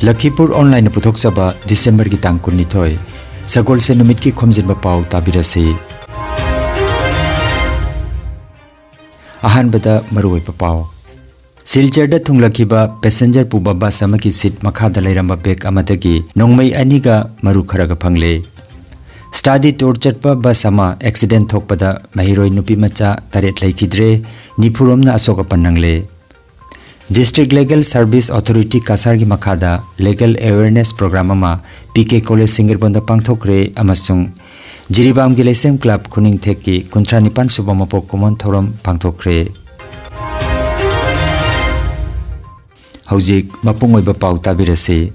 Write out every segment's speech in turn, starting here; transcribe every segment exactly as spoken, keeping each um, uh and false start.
ꯂꯈꯤꯄꯨꯔ ꯑꯣꯟꯂꯥꯏꯟꯅ ꯄꯨꯊꯣꯛꯆꯕ ꯗꯤꯁꯦꯝꯕꯔꯒꯤ ꯇꯥꯡ ꯀꯨꯟꯅꯤꯊꯣꯏ, ꯁꯒꯣꯜꯁꯦꯟ ꯅꯨꯃꯤꯠꯀꯤ ꯈꯣꯝꯖꯤꯟꯕ ꯄꯥꯎ ꯇꯥꯕꯤꯔꯁꯤ꯫ ꯑꯍꯥꯟꯕꯗ ꯃꯔꯨꯑꯣꯏꯕ ꯄꯥꯎ꯫ ꯁꯤꯜꯆꯔꯗ ꯊꯨꯡꯂꯈꯤꯕ ꯄꯦꯁꯦꯟꯖꯔ ꯄꯨꯕ ꯕꯁ ꯑꯃꯒꯤ ꯁꯤꯠ ꯃꯈꯥꯗ ꯂꯩꯔꯝꯕ ꯕꯦꯒ ꯑꯃꯗꯒꯤ ꯅꯣꯡꯃꯩ ꯑꯅꯤꯒ ꯃꯔꯨ ꯈꯔꯒ ꯐꯪꯂꯦ꯫ ꯁ꯭ꯇꯥꯗꯤ ꯇꯨꯔ ꯆꯠꯄ ꯕꯁ ꯑꯃ ꯑꯦꯛꯁꯤꯗꯦꯟ ꯊꯣꯛꯄꯗ ꯃꯍꯩꯔꯣꯏ ꯅꯨꯄꯤ ꯃꯆꯥ ꯇꯔꯦꯠ ꯂꯩꯈꯤꯗ꯭ꯔꯦ, ꯅꯤꯐꯨꯔꯣꯝꯅ ꯑꯁꯣꯛ ꯑꯄꯟ ꯅꯪꯂꯦ꯫ District Legal Service Authority ꯀꯁꯥꯔꯒꯤ ꯃꯈꯥꯗ Legal Awareness Program ꯑꯃ ꯄꯤ ꯀꯦ ꯀꯣꯂꯦꯖ ꯁꯤꯡꯒꯤꯔꯕꯣꯟꯗ ꯄꯥꯡꯊꯣꯛꯈ꯭ꯔꯦ ꯑꯃꯁꯨꯡ ꯖꯤꯔꯤꯕꯥꯝꯒꯤ ꯂꯩꯁꯦꯝ ꯀ꯭ꯂꯕ ꯈꯨꯅꯤꯡꯊꯦꯛꯀꯤ ꯀꯨꯟꯊ꯭ꯔꯥ ꯅꯤꯄꯥꯟ ꯁꯨꯕ ꯃꯄꯣꯛ ꯀꯨꯝꯑꯣꯟ ꯊꯧꯔꯝ ꯄꯥꯡꯊꯣꯛꯈ꯭ꯔꯦ꯫ ꯍꯧꯖꯤꯛ ꯃꯄꯨꯡ ꯑꯣꯏꯕ ꯄꯥꯎ ꯇꯥꯕꯤꯔꯁꯤ꯫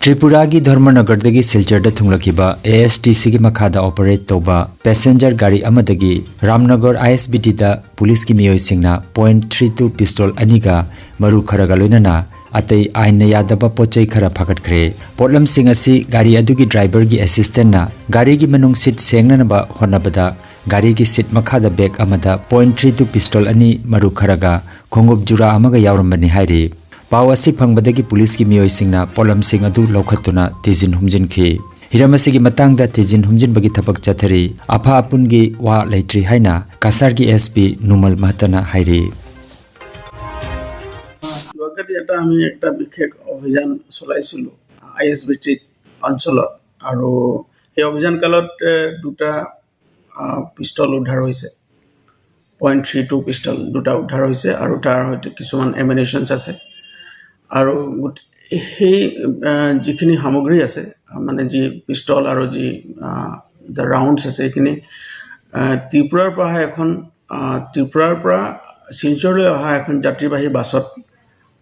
ꯇ꯭ꯔꯤꯄꯨꯔꯥꯒꯤ ꯙꯔꯃꯅꯒꯔꯗꯒꯤ ꯁꯤꯜꯆꯔꯗ ꯊꯨꯡꯂꯈꯤꯕ ꯑꯦ ꯑꯦꯁ ꯇꯤ ꯁꯤꯒꯤ ꯃꯈꯥꯗ ꯑꯣꯄꯔꯦꯠ ꯇꯧꯕ ꯄꯦꯁꯦꯟꯖꯔ ꯒꯥꯔꯤ ꯑꯃꯗꯒꯤ ꯔꯥꯝꯅꯒꯔ ꯑꯥꯏ ꯑꯦꯁ ꯕꯤ ꯇꯤꯗ ꯄꯨꯂꯤꯁꯀꯤ ꯃꯤꯑꯣꯏꯁꯤꯡꯅ ꯄꯣꯏꯟꯠ ꯊ꯭ꯔꯤ ꯇꯨ ꯄꯤꯁꯇꯣꯜ ꯑꯅꯤꯒ ꯃꯔꯨ ꯈꯔꯒ ꯂꯣꯏꯅꯅ ꯑꯇꯩ ꯑꯥꯏꯟꯅ ꯌꯥꯗꯕ ꯄꯣꯠ ꯆꯩ ꯈꯔ ꯐꯥꯒꯠꯈ꯭ꯔꯦ꯫ ꯄꯣꯠꯂꯝꯁꯤꯡ ꯑꯁꯤ ꯒꯥꯔꯤ ꯑꯗꯨꯒꯤ ꯗ꯭ꯔꯥꯏꯚꯔꯒꯤ ꯑꯦꯁꯤꯁꯇꯦꯟꯠꯅ ꯒꯥꯔꯤꯒꯤ ꯃꯅꯨꯡ ꯁꯤꯠ ꯁꯦꯡꯅꯅꯕ ꯍꯣꯠꯅꯕꯗ ꯒꯥꯔꯤꯒꯤ ꯁꯤꯠ ꯃꯈꯥꯗ ꯕꯦꯒ ꯑꯃꯗ ꯄꯣꯏꯟꯠ ꯊ꯭ꯔꯤ ꯇꯨ ꯄꯤꯁꯇꯣꯜ ꯑꯅꯤ, ꯃꯔꯨ ꯈꯔꯒ ꯈꯣꯡꯎꯞ ꯖꯨꯔꯥ ꯑꯃꯒ ꯌꯥꯎꯔꯝꯕꯅꯤ ꯍꯥꯏꯔꯤ꯫ ꯄꯥꯎ ꯑꯁꯤ ꯐꯪꯕꯗꯒꯤ ꯄꯨꯂꯤꯁꯀꯤ ꯃꯤꯑꯣꯏꯁꯤꯡꯅ ꯄꯣꯠꯂꯝꯁꯤꯡ ꯑꯗꯨ ꯂꯧꯈꯠꯇꯨꯅ ꯊꯤꯖꯤꯟ ꯍꯨꯝꯖꯤꯟꯈꯤ꯫ ꯍꯤꯔꯝ ꯑꯁꯤꯒꯤ ꯃꯇꯥꯡꯗ ꯊꯤꯖꯤꯟ ꯍꯨꯝꯖꯤꯟꯕꯒꯤ ꯊꯕꯛ ꯆꯠꯊꯔꯤ꯫ ꯑꯐ ꯑꯄꯨꯟꯒꯤ ꯋꯥ ꯂꯩꯇ꯭ꯔꯤ ꯍꯥꯏꯅ ꯀꯁꯥꯔꯒꯤ ꯑꯦꯁ ꯄꯤ ꯅꯨꯃꯜ ꯃꯍꯇꯅ ꯍꯥꯏꯔꯤ꯫ যোৱাকালি এটা আমি এটা বিশেষ অভিযান চলাইছিলোঁ আই এছ বি টি অঞ্চলত, আৰু সেই অভিযান কালত এ, দুটা আহ, পিষ্টল উদ্ধাৰ হৈছে, পইণ্ট থ্ৰী টু পিষ্টল দুটা উদ্ধাৰ হৈছে আৰু তাৰ সৈতে কিছুমান এমিনেশ্যনছ আছে। আৰু গোট- সেই আহ, যিখিনি সামগ্ৰী আছে, আহ, মানে যি পিষ্টল আৰু যি দ্য ৰাউণ্ডছ আছে, সেইখিনি আহ, ত্ৰিপুৰাৰ পৰা অহা এখন আহ, ত্ৰিপুৰাৰ পৰা শিলচৰলৈ অহা এখন যাত্ৰীবাহী বাছত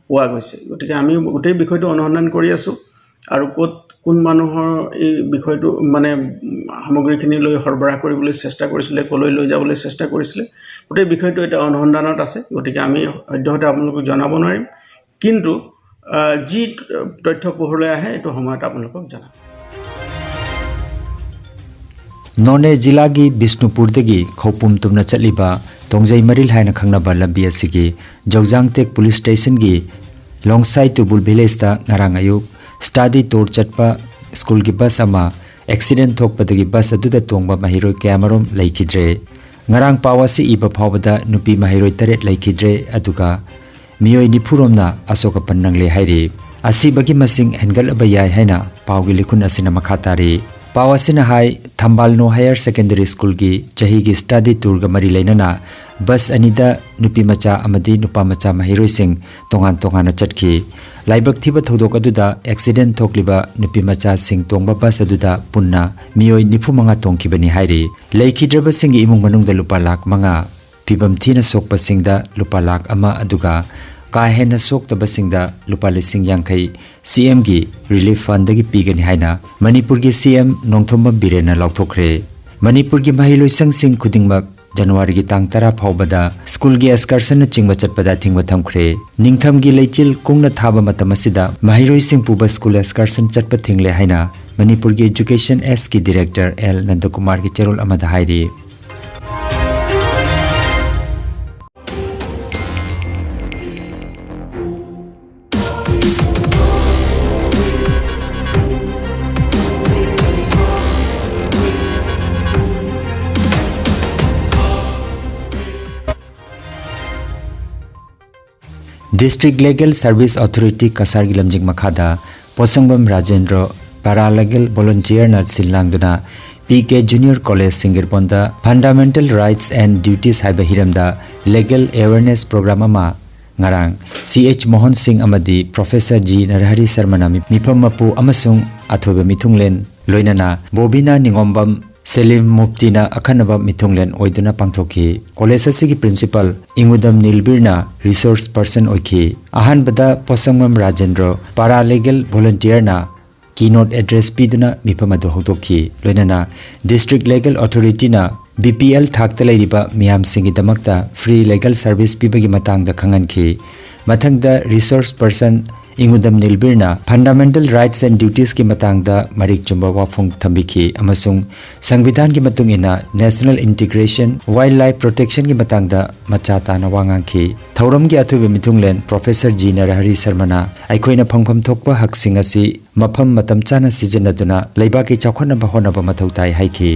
পোৱা গৈছে। গতিকে আমি গোটেই বিষয়টো অনুসন্ধান কৰি আছোঁ আৰু ক'ত কোন মানুহৰ এই বিষয়টো মানে উম, সামগ্ৰীখিনি লৈ সৰবৰাহ কৰিবলৈ চেষ্টা কৰিছিলে, ক'লৈ লৈ যাবলৈ চেষ্টা কৰিছিলে, গোটেই বিষয়টো এতিয়া অনুসন্ধানত আছে। গতিকে আমি সদ্যহতে আপোনালোকক জনাব নোৱাৰিম, কিন্তু আহ, যি তথ্য পোহৰলৈ আহে এইটো সময়ত আপোনালোকক জনাম। ꯅꯣꯅꯦ ꯖꯤꯂꯥꯒꯤ ꯕꯤꯁꯅꯨꯄꯨꯔꯗꯒꯤ ꯈꯧꯄꯨꯝ ꯇꯨꯝꯅ ꯆꯠꯂꯤꯕ ꯇꯣꯡꯖꯩ ꯃꯔꯤꯜ ꯍꯥꯏꯅ ꯈꯪꯅꯕ ꯂꯝꯕꯤ ꯑꯁꯤꯒꯤ ꯖꯧꯖꯥꯡꯇꯦꯛ ꯄꯨꯂꯤꯁ ꯁ꯭ꯇꯦꯁꯟꯒꯤ ꯂꯣꯡꯁꯥꯏ ꯇꯨꯕꯨꯜ ꯚꯤꯂꯦꯖꯇ ꯉꯔꯥꯡ ꯑꯌꯨꯛ ꯁ꯭ꯇꯗꯤ ꯇꯨꯔ ꯆꯠꯄ ꯁ꯭ꯀꯨꯜꯒꯤ ꯕꯁ ꯑꯃ ꯑꯦꯛꯁꯤꯗꯦꯟ ꯊꯣꯛꯄꯗꯒꯤ ꯕꯁ ꯑꯗꯨꯗ ꯇꯣꯡꯕ ꯃꯍꯩꯔꯣꯏ ꯀꯌꯥꯃꯔꯨꯝ ꯂꯩꯈꯤꯗ꯭ꯔꯦ꯫ ꯉꯔꯥꯡ ꯄꯥꯎ ꯑꯁꯤ ꯏꯕ ꯐꯥꯎꯕꯗ ꯅꯨꯄꯤ ꯃꯍꯩꯔꯣꯏ ꯇꯔꯦꯠ ꯂꯩꯈꯤꯗ꯭ꯔꯦ, ꯑꯗꯨꯒ ꯃꯤꯑꯣꯏ ꯅꯤꯐꯨ ꯔꯣꯝꯅ ꯑꯁꯣꯛ ꯑꯄꯟ ꯅꯪꯂꯦ ꯍꯥꯏꯔꯤ꯫ ꯑꯁꯤꯕꯒꯤ ꯃꯁꯤꯡ ꯍꯦꯟꯒꯠꯂꯕ ꯌꯥꯏ ꯍꯥꯏꯅ ꯄꯥꯎꯒꯤ ꯂꯤꯈꯨꯟ ꯑꯁꯤꯅ ꯃꯈꯥ ꯇꯥꯔꯤ꯫ ꯄꯥꯎ ꯑꯁꯤꯅ ꯍꯥꯏ, ꯊꯝꯕꯥꯜꯅꯣ ꯍꯥꯌꯔ ꯁꯦꯀꯦꯟꯗꯔꯤ ꯁ꯭ꯀꯨꯜꯒꯤ ꯆꯍꯤꯒꯤ ꯁ꯭ꯇꯗꯤ ꯇꯨꯔꯒ ꯃꯔꯤ ꯂꯩꯅꯅ ꯕꯁ ꯑꯅꯤꯗ ꯅꯨꯄꯤ ꯃꯆꯥ ꯑꯃꯗꯤ ꯅꯨꯄꯥ ꯃꯆꯥ ꯃꯍꯩꯔꯣꯏꯁꯤꯡ ꯇꯣꯉꯥꯟ ꯇꯣꯉꯥꯟꯅ ꯆꯠꯈꯤ꯫ ꯂꯥꯏꯕꯛ ꯊꯤꯕ ꯊꯧꯗꯣꯛ ꯑꯗꯨꯗ ꯑꯦꯛꯁꯤꯗꯦꯟ ꯊꯣꯛꯂꯤꯕ ꯅꯨꯄꯤ ꯃꯆꯥꯁꯤꯡ ꯇꯣꯡꯕ ꯕꯁ ꯑꯗꯨꯗ ꯄꯨꯟꯅ ꯃꯤꯑꯣꯏ ꯅꯤꯐꯨ ꯃꯉꯥ ꯇꯣꯡꯈꯤꯕꯅꯤ ꯍꯥꯏꯔꯤ꯫ ꯂꯩꯈꯤꯗ꯭ꯔꯕꯁꯤꯡꯒꯤ ꯏꯃꯨꯡ ꯃꯅꯨꯡꯗ ꯂꯨꯄꯥ ꯂꯥꯈ ꯃꯉꯥ, ꯐꯤꯕꯝ ꯊꯤꯅ ꯁꯣꯛꯄꯁꯤꯡꯗ ꯂꯨꯄꯥ ꯂꯥꯈ ꯑꯃ, ꯑꯗꯨꯒ ꯀꯥ ꯍꯦꯟꯅ ꯁꯣꯛꯇꯕꯁꯤꯡꯗ ꯂꯨꯄꯥ ꯂꯤꯁꯤꯡ ꯌꯥꯡꯈꯩ ꯁꯤ ꯑꯦꯝꯒꯤ ꯔꯤꯂꯤꯐ ꯐꯟꯗꯒꯤ ꯄꯤꯒꯅꯤ ꯍꯥꯏꯅ ꯃꯅꯤꯄꯨꯔꯒꯤ ꯁꯤ ꯑꯦꯝ ꯅꯣꯡꯊꯣꯝꯕꯝ ꯕꯤꯔꯦꯟꯅ ꯂꯥꯎꯊꯣꯛꯈ꯭ꯔꯦ꯫ ꯃꯅꯤꯄꯨꯔꯒꯤ ꯃꯍꯩꯂꯣꯏꯁꯪꯁꯤꯡ ꯈꯨꯗꯤꯡꯃꯛ ꯖꯅꯋꯥꯔꯤꯒꯤ ꯇꯥꯡ ꯇꯔꯥ ꯐꯥꯎꯕꯗ ꯁ꯭ꯀꯨꯜꯒꯤ ꯑꯦꯛꯁꯀꯔꯁꯟꯅꯆꯤꯡꯕ ꯆꯠꯄꯗ ꯑꯊꯤꯡꯕ ꯊꯝꯈ꯭ꯔꯦ꯫ ꯅꯤꯡꯊꯝꯒꯤ ꯂꯩꯆꯤꯜ ꯀꯨꯡꯅ ꯊꯥꯕ ꯃꯇꯝ ꯑꯁꯤꯗ ꯃꯍꯩꯔꯣꯏꯁꯤꯡ ꯄꯨꯕ ꯁ꯭ꯀꯨꯜ ꯑꯦꯛꯁꯀꯔꯁꯟ ꯆꯠꯄ ꯊꯤꯡꯂꯦ ꯍꯥꯏꯅ ꯃꯅꯤꯄꯨꯔꯒꯤ ꯑꯦꯖꯨꯀꯦꯁꯟ ꯑꯦꯁꯀꯤ ꯗꯤꯔꯦꯛꯇꯔ ꯑꯦꯜ ꯅꯟꯗꯀꯨꯃꯥꯔꯒꯤ ꯆꯦꯔꯣꯜ ꯑꯃꯗ ꯍꯥꯏꯔꯤ꯫ District Legal Service Authority ꯀꯁꯥꯔꯒꯤ ꯂꯝꯖꯤꯡ ꯃꯈꯥꯗ ꯄꯣꯠꯁꯪꯕꯝ ꯔꯥꯖꯦꯟꯗ꯭ꯔꯣ ꯄꯦꯔꯥꯂꯤꯒꯦꯜ ꯚꯣꯂꯨꯟꯇꯤꯌꯔꯅ ꯁꯤꯜ ꯂꯥꯡꯗꯨꯅ ꯄꯤ ꯀꯦ ꯖꯨꯅꯤꯌꯔ ꯀꯣꯂꯦꯖ ꯁꯤꯡꯒꯤꯔꯕꯣꯟꯗ ꯐꯟꯗꯥꯃꯦꯟꯇꯦꯜ ꯔꯥꯏꯠꯁ ꯑꯦꯟ ꯗ꯭ꯌꯨꯇꯤꯁ ꯍꯥꯏꯕ ꯍꯤꯔꯝꯗ ꯂꯤꯒꯦꯜ ꯑꯦꯋꯦꯔꯅꯦꯁ ꯄ꯭ꯔꯣꯒ꯭ꯔꯥꯝ ꯑꯃ ꯉꯔꯥꯡ ꯁꯤ ꯑꯦꯆ ꯃꯣꯍꯟ ꯁꯤꯡ ꯑꯃꯗꯤ ꯄ꯭ꯔꯣꯐꯦꯁꯔ ꯖꯤ ꯅꯔꯍꯔꯤ ꯁꯔꯃꯅ ꯃꯤ-, ꯃꯤꯐꯝ ꯃꯄꯨ ꯑꯃꯁꯨꯡ ꯑꯊꯣꯏꯕ ꯃꯤꯊꯨꯡꯂꯦꯟ ꯂꯣꯏꯅꯅ ꯕꯣꯕꯤꯅꯥ ꯅꯤꯉꯣꯝꯕꯝ ꯁꯦꯂꯤꯝ ꯃꯨꯐꯇꯤꯅ ꯑꯈꯟꯅꯕ ꯃꯤꯊꯨꯡꯂꯦꯟ ꯑꯣꯏꯗꯨꯅ ꯄꯥꯡꯊꯣꯛꯈꯤ꯫ ꯀꯣꯂꯦꯖ ꯑꯁꯤꯒꯤ ꯄ꯭ꯔꯤꯟꯁꯤꯄꯥꯜ ꯏꯪꯉꯨꯗꯝ ꯅꯤꯜꯕꯤꯔꯅ ꯔꯤꯁꯣꯔꯁ ꯄꯔꯁꯟ ꯑꯣꯏꯈꯤ꯫ ꯑꯍꯥꯟꯕꯗ ꯄꯣꯠꯁꯪꯕꯝ ꯔꯥꯖꯦꯟꯗ꯭ꯔꯣ ꯄꯦꯔꯥꯂꯤꯒꯦꯜ ꯚꯣꯂꯨꯟꯇꯤꯌꯔꯅ ꯀꯤꯅꯣꯠ ꯑꯦꯗ꯭ꯔꯦꯁ ꯄꯤꯗꯨꯅ ꯃꯤꯐꯝ ꯑꯗꯨ ꯍꯧꯗꯣꯛꯈꯤ꯫ ꯂꯣꯏꯅꯅ ꯗꯤꯁꯇ꯭ꯔꯤꯛ ꯂꯤꯒꯦꯜ ꯑꯣꯊꯣꯔꯤꯇꯤꯅ ꯕꯤ ꯄꯤ ꯑꯦꯜ ꯊꯥꯛꯇ ꯂꯩꯔꯤꯕ ꯃꯤꯌꯥꯝꯁꯤꯡꯒꯤꯗꯃꯛꯇ ꯐ꯭ꯔꯤ ꯂꯤꯒꯦꯜ ꯁꯔꯚꯤꯁ ꯄꯤꯕꯒꯤ ꯃꯇꯥꯡꯗ ꯈꯪꯍꯟꯈꯤ꯫ ꯃꯊꯪꯗ ꯔꯤꯁꯣꯔꯁ ꯄꯔꯁꯟ ꯏꯉꯨꯗꯝ ꯅꯤꯜꯕꯤꯔꯅ Fundamental Rights and Dutiesꯀꯤ ꯃꯇꯥꯡꯗ ꯃꯔꯤꯛ ꯆꯨꯝꯕ ꯋꯥꯐꯣꯡ ꯊꯝꯕꯤꯈꯤ ꯑꯃꯁꯨꯡ ꯁꯪꯕꯤꯙꯥꯟꯒꯤ ꯃꯇꯨꯡ ꯏꯟꯅ National Integration, Wildlife Protectionꯒꯤ ꯃꯇꯥꯡꯗ ꯃꯆꯥ ꯇꯥꯅ ꯋꯥ ꯉꯥꯡꯈꯤ꯫ ꯊꯧꯔꯝꯒꯤ ꯑꯊꯣꯏꯕ ꯃꯤꯊꯨꯡꯂꯦꯟ ꯄ꯭ꯔꯣꯐꯦꯁꯔ ꯖꯤ ꯅꯔꯍꯔꯤ ꯁꯔꯃꯅ ꯑꯩꯈꯣꯏꯅ ꯐꯪꯐꯝ ꯊꯣꯛꯄ ꯍꯛꯁꯤꯡ ꯑꯁꯤ ꯃꯐꯝ ꯃꯇꯝ ꯆꯥꯅ ꯁꯤꯖꯤꯟꯅꯗꯨꯅ ꯂꯩꯕꯥꯛꯀꯤ ꯆꯥꯎꯈꯠꯅꯕ ꯍꯣꯠꯅꯕ ꯃꯊꯧ ꯇꯥꯏ ꯍꯥꯏꯈꯤ꯫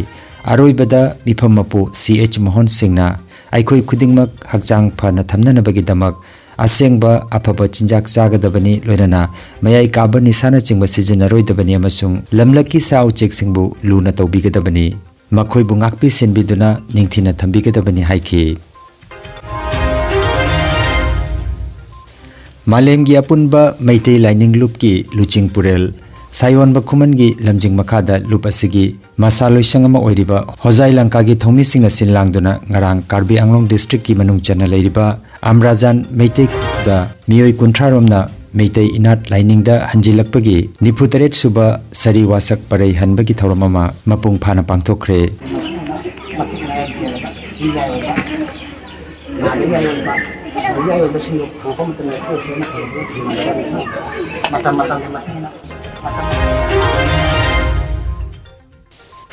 ꯑꯔꯣꯏꯕꯗ ꯃꯤꯐꯝ ꯃꯄꯨ ꯁꯤ ꯑꯩꯆ ꯃꯣꯍꯟ ꯁꯤꯡꯅ ꯑꯩꯈꯣꯏ ꯈꯨꯗꯤꯡꯃꯛ ꯍꯛꯆꯥꯡ ꯐꯅ ꯊꯝꯅꯅꯕꯒꯤꯗꯃꯛ ꯑꯁꯦꯡꯕ ꯑꯐꯕ ꯆꯤꯟꯖꯥꯛ ꯆꯥꯒꯗꯕꯅꯤ, ꯂꯣꯏꯅꯅ ꯃꯌꯥꯏ ꯀꯥꯕ ꯅꯤꯁꯥꯅꯆꯤꯡꯕ ꯁꯤꯖꯤꯟꯅꯔꯣꯏꯗꯕꯅꯤ ꯑꯃꯁꯨꯡ ꯂꯝꯂꯛꯀꯤ ꯁꯥ ꯎꯆꯦꯛꯁꯤꯡꯕꯨ ꯂꯨꯅ ꯇꯧꯕꯤꯒꯗꯕꯅꯤ꯫ ꯃꯈꯣꯏꯕꯨ ꯉꯥꯛꯄꯤ ꯁꯦꯟꯕꯤꯗꯨꯅ ꯅꯤꯡꯊꯤꯅ ꯊꯝꯕꯤꯒꯗꯕꯅꯤ ꯍꯥꯏꯈꯤ꯫ ꯃꯥꯂꯦꯝꯒꯤ ꯑꯄꯨꯟꯕ ꯃꯩꯇꯩ ꯂꯥꯏꯅꯤꯡ ꯂꯨꯞꯀꯤ ꯂꯨꯆꯤꯡ ꯄꯨꯔꯦꯜ ꯁꯥꯌꯣꯟꯕ ꯈꯨꯃꯟꯒꯤ ꯂꯝꯖꯤꯡ ꯃꯈꯥꯗ ꯂꯨꯞ ꯑꯁꯤꯒꯤ ꯃꯁꯥ ꯂꯣꯏꯁꯪ ꯑꯃ ꯑꯣꯏꯔꯤꯕ ꯍꯣꯖꯥꯏ ꯂꯪꯀꯥꯒꯤ ꯊꯧꯃꯤꯁꯤꯡꯅ ꯁꯤꯟ ꯂꯥꯡꯗꯨꯅ ꯉꯔꯥꯡ ꯀꯥꯔꯕꯤ ꯑꯪꯂꯣꯡ ꯗꯤꯁꯇ꯭ꯔꯤꯛꯀꯤ ꯃꯅꯨꯡ ꯆꯟꯅ ꯂꯩꯔꯤꯕ ꯑꯝꯔꯥꯖꯥꯟ ꯃꯩꯇꯩ ꯈꯨꯜꯗ ꯃꯤꯑꯣꯏ ꯀꯨꯟꯊ꯭ꯔꯥ ꯔꯣꯝꯅ ꯃꯩꯇꯩ ꯏꯅꯥꯠ ꯂꯥꯏꯅꯤꯡꯗ ꯍꯟꯖꯤꯜꯂꯛꯄꯒꯤ ꯅꯤꯐꯨ ꯇꯔꯦꯠ ꯁꯨꯕ ꯁꯔꯤ ꯋꯥꯁꯛ ꯄꯔꯩ ꯍꯟꯕꯒꯤ ꯊꯧꯔꯝ ꯑꯃ ꯃꯄꯨꯡ ꯐꯥꯅ ꯄꯥꯡꯊꯣꯛꯈ꯭ꯔꯦ꯫ ꯃꯇꯤꯛ ꯃꯌꯥꯏ ꯆꯦꯜꯂꯕ, ꯏꯌꯥꯏ ꯑꯣꯏꯕ, ꯅꯥꯗ ꯏꯌꯥꯏ ꯑꯣꯏꯕ, ꯁꯤꯕ ꯏꯌꯥꯏ ꯑꯣꯏꯕꯁꯤꯡꯗꯨ ꯄꯨꯔꯛꯄ ꯃꯇꯝꯗ ꯆꯦ ꯆꯦꯅ ꯐꯪꯕꯗꯨ ꯊꯤꯡꯕ ꯃꯇꯝ ꯃꯇꯝꯒꯤ ꯃꯇꯨꯡ ꯏꯟꯅ ꯃꯇꯝ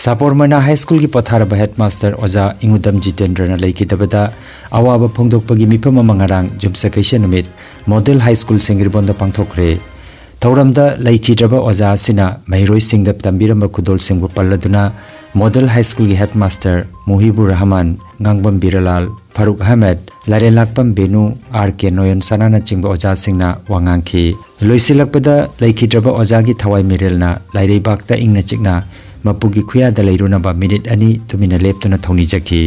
ꯁꯥꯄꯣꯔ ꯃꯣꯏꯅꯥ ꯍꯥꯏ ꯁ꯭ꯀꯨꯜꯒꯤ ꯄꯣꯊꯥꯔꯕ ꯍꯦꯗꯃꯥꯁꯇꯔ ꯑꯣꯖꯥ ꯏꯉꯨꯗꯝ ꯖꯤꯇꯦꯟꯗ꯭ꯔꯅ ꯂꯩꯈꯤꯗꯕꯗ ꯑꯋꯥꯕ ꯐꯣꯡꯗꯣꯛꯄꯒꯤ ꯃꯤꯐꯝ ꯑꯃ ꯉꯔꯥꯡ ꯌꯨꯝꯁꯀꯩꯁ ꯅꯨꯃꯤꯠ ꯃꯣꯗꯦꯜ ꯍꯥꯏ ꯁ꯭ꯀꯨꯜ ꯁꯤꯡꯒ꯭ꯔꯤꯕꯣꯟꯗ ꯄꯥꯡꯊꯣꯛꯈ꯭ꯔꯦ꯫ ꯊꯧꯔꯝꯗ ꯂꯩꯈꯤꯗ꯭ꯔꯕ ꯑꯣꯖꯥ ꯑꯁꯤꯅ ꯃꯍꯩꯔꯣꯏꯁꯤꯡꯗ ꯇꯝꯕꯤꯔꯝꯕ ꯈꯨꯗꯣꯜꯁꯤꯡꯕꯨ ꯄꯜꯂꯗꯨꯅ ꯃꯣꯗꯦꯜ ꯍꯥꯏ ꯁ꯭ꯀꯨꯜꯒꯤ ꯍꯦꯗꯃꯥꯁꯇꯔ ꯃꯨꯍꯤꯕꯨꯔ ꯔꯍꯃꯥꯟ, ꯉꯥꯡꯕꯝ ꯕꯤꯔꯂꯥꯜ, ꯐꯥꯔꯨꯛ ꯑꯍꯃꯦꯗ, ꯂꯥꯏꯔꯦꯜꯂꯥꯛꯄꯝ ꯕꯦꯅꯨ, ꯑꯥꯔ ꯀꯦ ꯅꯣꯌꯟ ꯁꯅꯥꯅꯆꯤꯡꯕ ꯑꯣꯖꯥꯁꯤꯡꯅ ꯋꯥ ꯉꯥꯡꯈꯤ꯫ ꯂꯣꯏꯁꯤꯜꯂꯛꯄꯗ ꯂꯩꯈꯤꯗ꯭ꯔꯕ ꯑꯣꯖꯥꯒꯤ ꯊꯋꯥꯏ ꯃꯤꯔꯦꯜꯅ ꯂꯥꯏꯔꯩꯕꯥꯛꯇ ꯏꯪꯅ ꯆꯤꯛꯅ ꯃꯄꯨꯒꯤ ꯈꯨꯌꯥꯗ ꯂꯩꯔꯨꯅꯕ ꯃꯤꯅꯤꯠ ꯑꯅꯤ ꯇꯨꯃꯤꯟꯅ ꯂꯦꯞꯇꯨꯅ ꯊꯧꯅꯤꯖꯈꯤ꯫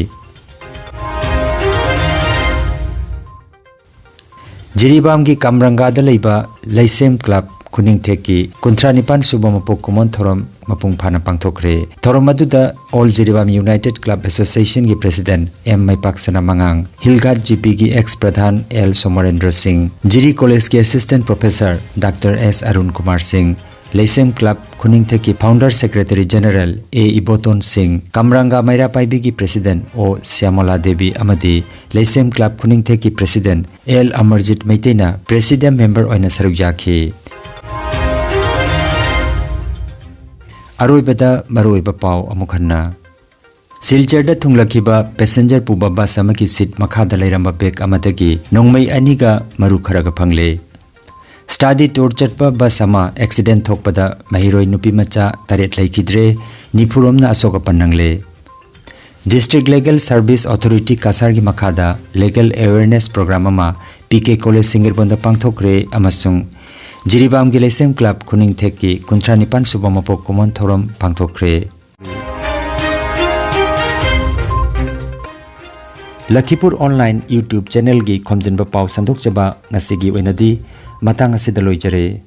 ꯖꯤꯔꯤꯕꯥꯝꯒꯤ ꯀꯝꯔꯪꯒꯥꯗ ꯂꯩꯕ ꯂꯩꯁꯦꯝ ꯀ꯭ꯂꯕ ꯈꯨꯅꯤꯡꯊꯦꯛꯀꯤ ꯀꯨꯟꯊ꯭ꯔꯥ ꯅꯤꯄꯥꯟ ꯁꯨꯕ ꯃꯄꯣꯛ ꯀꯨꯝꯑꯣꯟ ꯊꯧꯔꯝ ꯃꯄꯨꯡ ꯐꯥꯅ ꯄꯥꯡꯊꯣꯛꯈ꯭ꯔꯦ꯫ ꯊꯧꯔꯝ ꯑꯗꯨꯗ ꯑꯣꯜ ꯖꯤꯔꯤꯕꯥꯝ ꯌꯨꯅꯥꯏꯇꯦꯗ ꯀ꯭ꯂꯕ ꯑꯦꯁꯣꯁꯤꯌꯦꯁꯟꯒꯤ ꯄ꯭ꯔꯦꯁꯤꯗꯦꯟꯠ ꯑꯦꯝ ꯃꯩꯄꯥꯛꯁꯅꯥ ꯃꯉꯥꯡ, ꯍꯤꯜꯒꯥꯠ ꯖꯤꯄꯤꯒꯤ ꯑꯦꯛꯁ ꯄ꯭ꯔꯙꯥꯟ ꯑꯦꯜ ꯁꯣꯃꯣꯔꯦꯟꯗ꯭ꯔ ꯁꯤꯡ, ꯖꯤꯔꯤ ꯀꯣꯂꯦꯖꯀꯤ assistant professor doctor S Arun Kumar Singh, Leishem club ꯈꯨꯅꯤꯡꯊꯦꯛꯀꯤ founder secretary general A Ibotom Singh, ꯀꯝꯔꯥꯡꯒꯥ ꯃꯩꯔꯥ ꯄꯥꯏꯕꯤꯒꯤ ꯄ꯭ꯔꯦꯁꯤꯗꯦꯟꯠ ꯑꯣ ꯁ꯭ꯌꯥꯃꯂꯥ ꯗꯦꯕꯤ ꯑꯃꯗꯤ ꯂꯩꯁꯦꯝ ꯀ꯭ꯂꯕ ꯈꯨꯅꯤꯡꯊꯦꯛꯀꯤ ꯄ꯭ꯔꯦꯁꯤꯗꯦꯟꯠ ꯑꯦꯜ ꯑꯃꯔꯖꯤꯠ ꯃꯩꯇꯩꯅ ꯄ꯭ꯔꯦꯁꯤꯗꯤꯌꯝ ꯃꯦꯝꯕꯔ ꯑꯣꯏꯅ ꯁꯔꯨꯛ ꯌꯥꯈꯤ꯫ ꯑꯔꯣꯏꯕꯗ ꯃꯔꯨꯑꯣꯏꯕ ꯄꯥꯎ ꯑꯃꯨꯛ ꯍꯟꯅ꯫ ꯁꯤꯜꯆꯔꯗ ꯊꯨꯡꯂꯈꯤꯕ ꯄꯦꯁꯦꯟꯖꯔ ꯄꯨꯕ ꯕꯁ ꯑꯃꯒꯤ ꯁꯤꯠ ꯃꯈꯥꯗ ꯂꯩꯔꯝꯕ ꯕꯦꯒ ꯑꯃꯗꯒꯤ ꯅꯣꯡꯃꯩ ꯑꯅꯤꯒ ꯃꯔꯨ ꯈꯔꯒ ꯐꯪꯂꯦ꯫ ꯁ꯭ꯇꯗꯤ ꯇꯨꯔ ꯆꯠꯄ ꯕꯁ ꯑꯃ ꯑꯦꯛꯁꯤꯗꯦꯟꯠ ꯊꯣꯛꯄꯗ ꯃꯍꯩꯔꯣꯏ ꯅꯨꯄꯤ ꯃꯆꯥ ꯇꯔꯦꯠ ꯂꯩꯈꯤꯗ꯭ꯔꯦ, ꯅꯤꯐꯨꯔꯣꯝꯅ ꯑꯁꯣꯛ ꯑꯄꯟ ꯅꯪꯂꯦ꯫ ꯗꯤꯁꯇ꯭ꯔꯤꯛ ꯂꯤꯒꯦꯜ ꯁꯔꯚꯤꯁ ꯑꯣꯊꯣꯔꯤꯇꯤ ꯀꯁꯥꯔꯒꯤ ꯃꯈꯥꯗ ꯂꯤꯒꯦꯜ ꯑꯦꯋꯦꯔꯅꯦꯁ ꯄ꯭ꯔꯣꯒ꯭ꯔꯥꯝ ꯑꯃ ꯄꯤ ꯀꯦ ꯀꯣꯂꯦꯖ ꯁꯤꯡꯒꯤꯔꯕꯣꯟꯗ ꯄꯥꯡꯊꯣꯛꯈ꯭ꯔꯦ ꯑꯃꯁꯨꯡ ꯖꯤꯔꯤꯕꯥꯝꯒꯤ ꯂꯩꯁꯦꯝ ꯀ꯭ꯂꯕ ꯈꯨꯅꯤꯡꯊꯦꯛꯀꯤ ꯀꯨꯟꯊ꯭ꯔꯥ ꯅꯤꯄꯥꯟ ꯁꯨꯕ ꯃꯄꯣꯛ ꯀꯨꯝꯑꯣꯟ ꯊꯧꯔꯝ ꯄꯥꯡꯊꯣꯛꯈ꯭ꯔꯦ꯫ ꯂꯈꯤꯄꯨꯔ ꯑꯣꯟꯂꯥꯏꯟ YouTube ꯆꯦꯅꯦꯜꯒꯤ ꯈꯣꯝꯖꯤꯟꯕ ꯄꯥꯎ ꯁꯟꯗꯣꯛꯆꯕ ꯉꯁꯤꯒꯤ ꯑꯣꯏꯅꯗꯤ ꯃꯇꯥꯡ ꯑꯁꯤꯗ ꯂꯣꯏꯖꯔꯦ꯫